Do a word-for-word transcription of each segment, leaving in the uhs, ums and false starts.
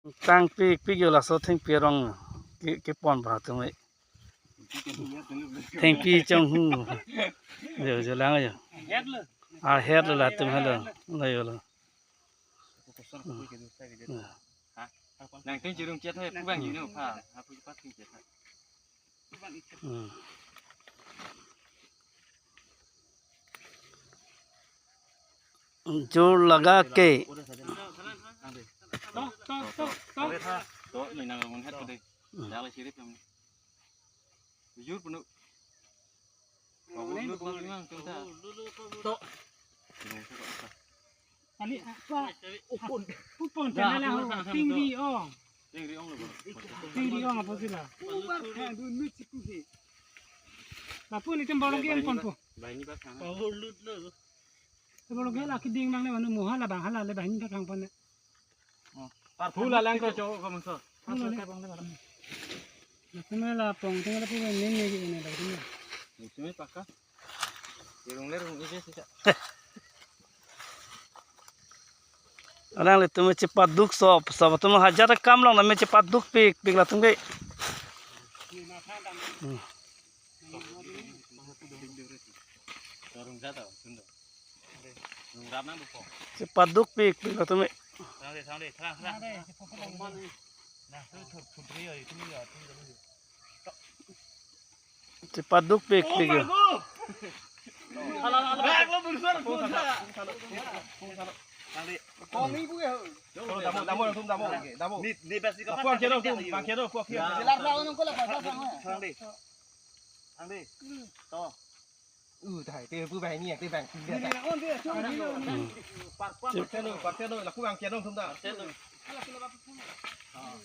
Tangpikpik yo laso thengpi arong ke, kepon ba atum e. Thengpi chonghu. Jo, jo lang jo. Ahet lo latum halo. Lo yo lo. Nang ting chirung chet hai, pu bang yun pha, ha pu pa ting chet hai. Hmm. जोर लगा के। To, to, to, to. To, ni nang ngun het ko de. Hmm. Dala sirip nam. Jur punu. Ko lu ko mang tung ta. To. Ani apa? Upon. Upon channel ho. Ting ri ong. Ting ri ong. Ting ri ong apa sila? Upar kha du nu chiku he. Lapu ni tem bolong ke ponpo. Bahini ba thang. Overload lo. Tem bolong ke la keding bang ne manu muha la bang hala le bahini ba thang pon ne. Phula lang ko cho ko mangso. Phula le. Lapu me la pong ting lapu me ne ne ne la ting. Musim paka. Irung le rung ije sisa. Alanglitum chepaduk sop, sop atum hajar kam long na me chepadukpikpik latum ke. Hmm. Chepadukpikpik latum ke. Chepadukpikpik yo.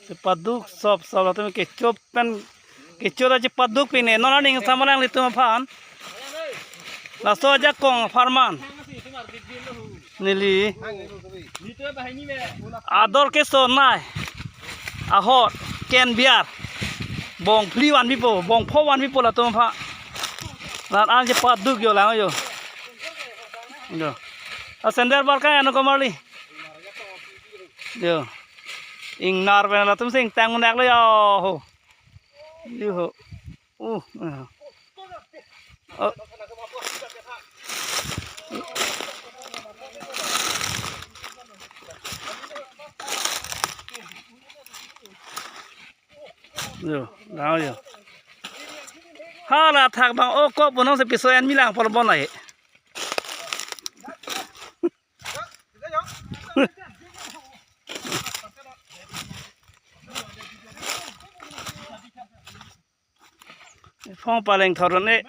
Chepaduk sop sop latum kecho pen kecho ta chepadukpik ne non aning sama alanglitum aphan. Laso ajakong apharman. Neli. Ador keso nai. Ahot ken biar. Bong phli vanpipo, bong pho vanpipo latum aphan. Lan an chepaduk yo lang yo. Yo. A sender bar ka ano komarli. Yo. Ingnar pen latum sing tang unak lo yo. Ho. Yo ho. Uh. Uh. Oh. Yo, dao yo. Hala thak bang o kok punong se piso en milang por bon lai. Phong paleng thoron e.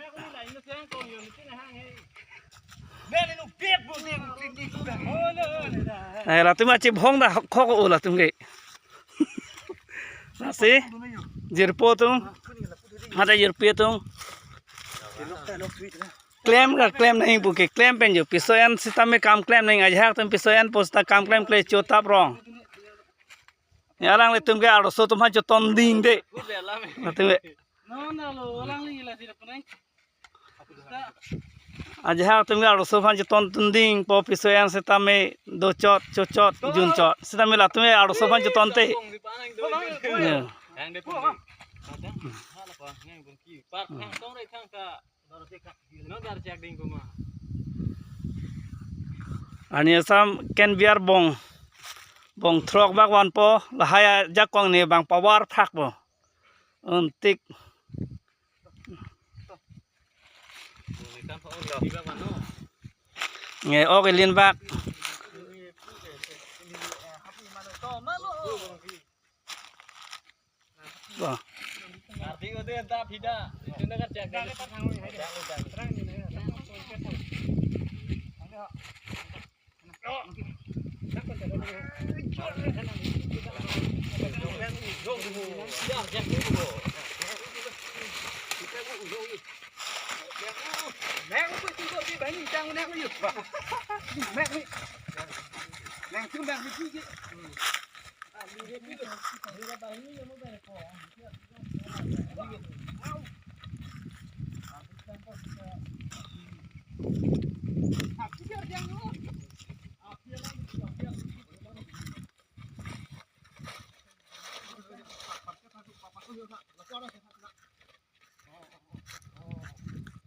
Ai latum achi phong da khok o latum ke. Lasi jirpo atum. Mata jirpi atum. Klem ka klem nangji pu ke klem pen jo piso en sitame kam klem nangji ajahak atum piso enpo sita kam klem kle chotap rong. Alanglitum ke arloso atum aphan choton ding de. Latum ke. Ajahak atum ke arloso aphan choton dingpo piso en sitame dochot chochot junchot sitame latum ke arloso aphan choton te. Ya. Ani asam ken biar bong bong throk bak vanpo lahai ajakong ne bang power phak po. Untik. Nge ok ilin bak. Wah.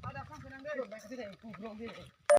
Ada sang senang deh. Baik sih deh, kubrok deh.